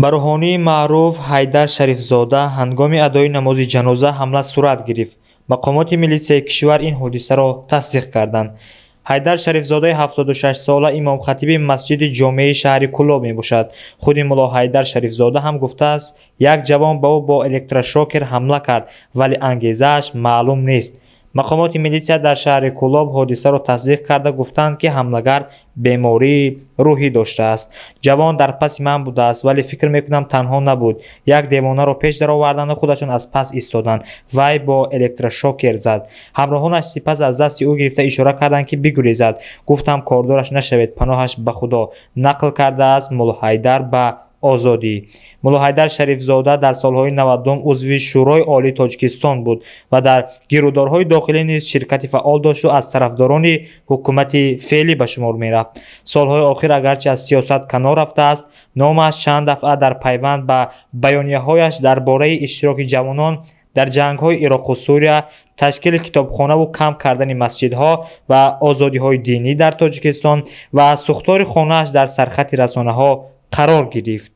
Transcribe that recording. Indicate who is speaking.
Speaker 1: Ба рӯҳонии маъруф Ҳайдар Шарифзода ҳангоми адои намози ҷаноза ҳамла сурат гирифт. Мақомоти милитсияи кишвар ин ҳодисаро тасдиқ карданд. Ҳайдар Шарифзодаи 76-сола имомхатиби масҷиди ҷомеи шаҳри Кӯлоб мебошад. Худи мулло Ҳайдар Шарифзода ҳам гуфтааст, як ҷавон ба ӯ бо электрошокер ҳамла кард, вале ангезааш маълум нест. Мақомоти милитсия дар шаҳри Кӯлоб ҳодисаро тасдиқ карда, гуфтанд, ки ҳамлагар бемории рӯҳӣ доштааст. Ҷавон дар паси ман будааст, вале фикр мекунам, танҳо набуд. Як девонаро пеш дароварданду худашон аз пас истоданд. Вай бо электрошокер зад. Ҳамроҳонаш сипас аз дасти ӯ гирифта, ишора карданд, ки бигурезад. Гуфтам, кордораш нашавед, паноҳаш ба Худо, нақл кардааст Муллоҳайдар ба Озодӣ. Муллоҳайдар Шарифзода дар солҳои 90-ум узви Шӯрои Олии Тоҷикистон буд ва дар гирудорҳои дохилӣ низ ширкати фаъол дошту аз тарафдорони ҳукумати феълӣ ба шумор мерафт. Солҳои охир агарчи аз сиёсат канор рафтааст, номаш чанд дафъа дар пайванд ба баёнияҳояш дар бораи иштироки ҷавонон дар ҷангҳои Ироқу Сурия, ташкили китобхонаву кам кардани масҷидҳо ва озодиҳои динӣ дар Тоҷикистон ва сӯхтори хонааш дар сархати расонаҳо қарор гирифт.